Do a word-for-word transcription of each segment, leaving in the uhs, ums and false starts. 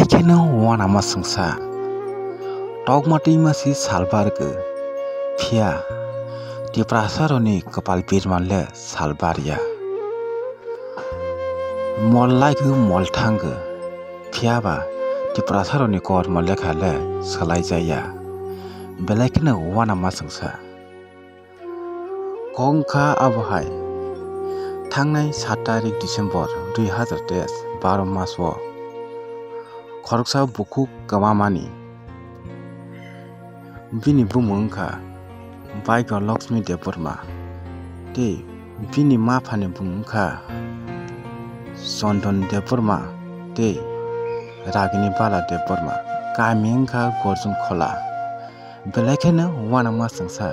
Kheno uanama swngsa. Tokma twima si salbar khe. Phiya Tiprasaroni kwpal birman le salbar ya. Mol lai khe mol thang khe. Phiya ba Tiprasaroni kormo lekha le swlai jaya. Belai kheno uanama swngsa. Kok wngkha abo hai, thangnai sat tarik December dui hazar teis, baro mas o khoroksa bukhuk kwmamani. Bini bumung wngkha Baigo Lakshmi Debbarma tei bini maphani bumung wngkha Chondon Debbarma tei Ragini Bala Debbarma. Kami wngkha Gorjung Khola. Belai kheno uanama swngsa.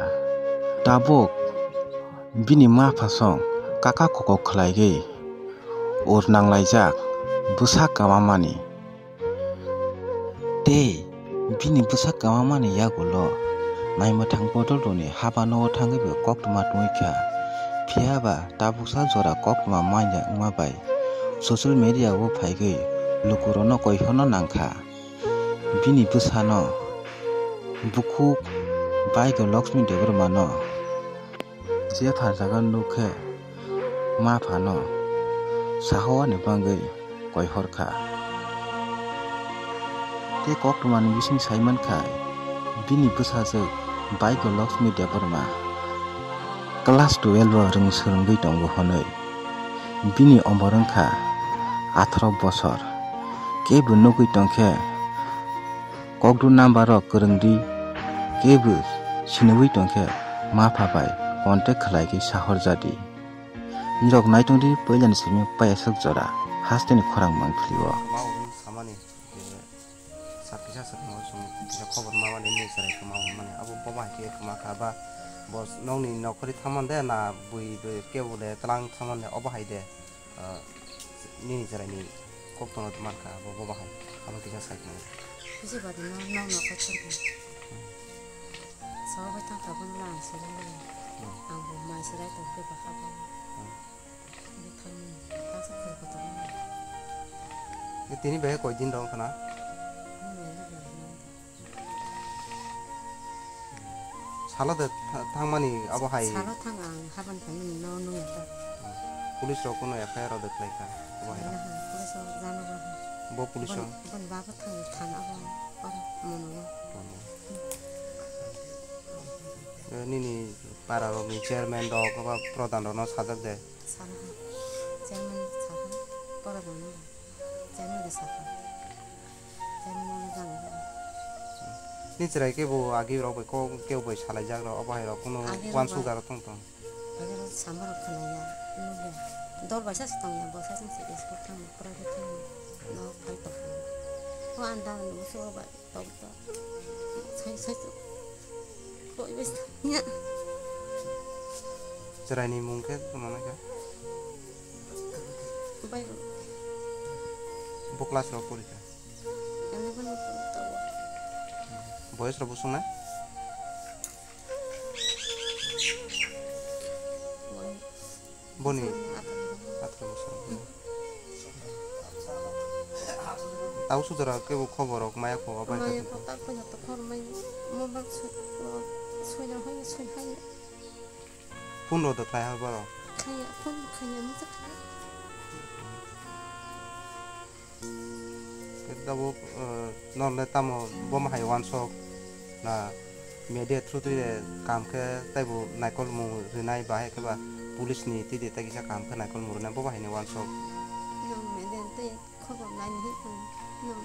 Tabuk bini maphasong kaka kokok khlaigwi ur nanglaijak bwsa kwmamani. Tei bini bwsa kwmamani yagulo naimwthang bodol rokni haba nogo thangwi bo koktwma tongwi kha. Phiya ba tabuksa jora koktwma manya wngma bai social media o phaigwi lukurokno koihorno nangkha. Bini bwsano bukhuk Baigo Lakshmi Debbarmano jepha jaga nuk khe maphano sahoani bagwi koihor kha. Tei koktwmani bising sai mankha bini bwsajwk Baigo Lakshmi Debbarma class twelve o rwng swrwngwi tongo hwnwi. Bini omor wngkha atharo bosor. Kebo nugwi tongkhe kokdru number rok kwrwngdi, kebo sinigwi tongkhe mapha bai contact khlaigwi sahorjadi. Nirok naitongdi puilani simi paiyaswk jora hasteni khorang mangpili o. Kwma hwnwi samani, eh, sak kisa sak no song kisa khobor mamani ni chwrai kwma hwnmani abo boba hai khe kwma kha ba bo nokni nokhori thamande na bui bui kebo le tlang thamande obo hai de, ah, nini chwraini kok tono mankha abo boba hai abo kisa sai kwma. Kisi badi no, no, no, kok tono. Sawa bai tang tabun lang sere le. Hmm. Ang bo mai sere to ke ba ha ba. Hmm. Tini bai koi din dong khana? Salo de tha-, thangmani abo hai. Salo thang ang haban thang no no ya ta. Police rok kuno F I R rok de khlai kha. Abo hai. Police rok jana ba. Bo police rok. Bon baba thang thang abo oro mono. Eh, nini para rokni chairman rok aba pradhan rokno sajak de. Sana ha. Chairman saha. Pora dong. Chairman de saha. Chairman no jang. Ni chwrai kebo agi rok bai kok kebo bai salai jak rok obo hai rok kuno. Agi rok uansuk ba- jaro tong tong. Agi rok sama rok khana ya. Nugya. Dol bai sa tong ya bo sa sing se school thang private thang. No phai tong. Ko anda no so ba. Tok tok. Sai sai tok. Koi bai nya. Chwraini mung khe tongmani kha? Bai. Bo class rok pori kha? Eleven rok pori tongo. Boyes rok bosong na? Boyes. Boni atharoh bosor. Tau sujara kebo khobor rok maya kho bai. Maya kho tak panya to khor mai mobile soi na hai soi hai. Phone rok da khlai ha baro. Khaya phone khaya mo ta khaya. Khe tabuk, eh, norle tamo bomo hai uansok na media through twi de kam khe taibo naikolmung rwnai bahai khe ba police ni twi de tai kisa kam khe naikolmung rwnai bobo hai ni uansok. Nong media twi khobor nai ni hwn nong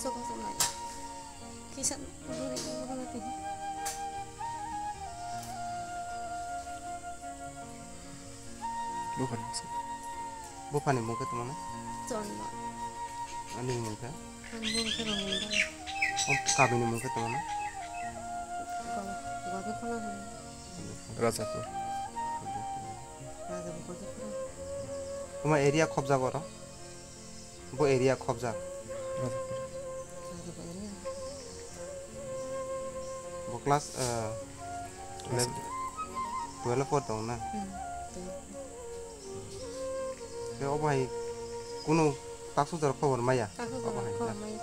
sogo sogo nai kisa buri buri twi. Buphani mung se. Buphani mung khe tongmani? Chondon. Ani mung khe? Ani mung khe Rongmundal. O kamini mung khe tongmani? Go-, Godikhola hwn. Rajapur. Rajapur Godikhola. Toma area khobjago oro? Bo area khobjak. Bo class, eh, class eleven, twelve por tong na? Hmm, twelve. Tei obo hai kunu taksu jora khobor maya? Taksu jora obo hai khobor na? Maya.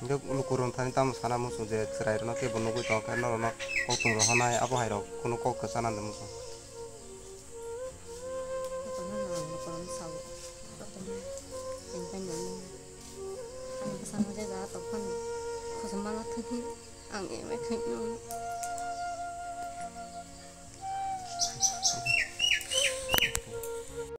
Hingke lukurok thani tamo sana muchung je chwrairokno kebo nugwi tongkhe norokno kokthum rohornai abo hairok kunu kok kwchana de muchung. Ang bwsano je ja tongphano khosomma no thwngwi ang emai thwngno.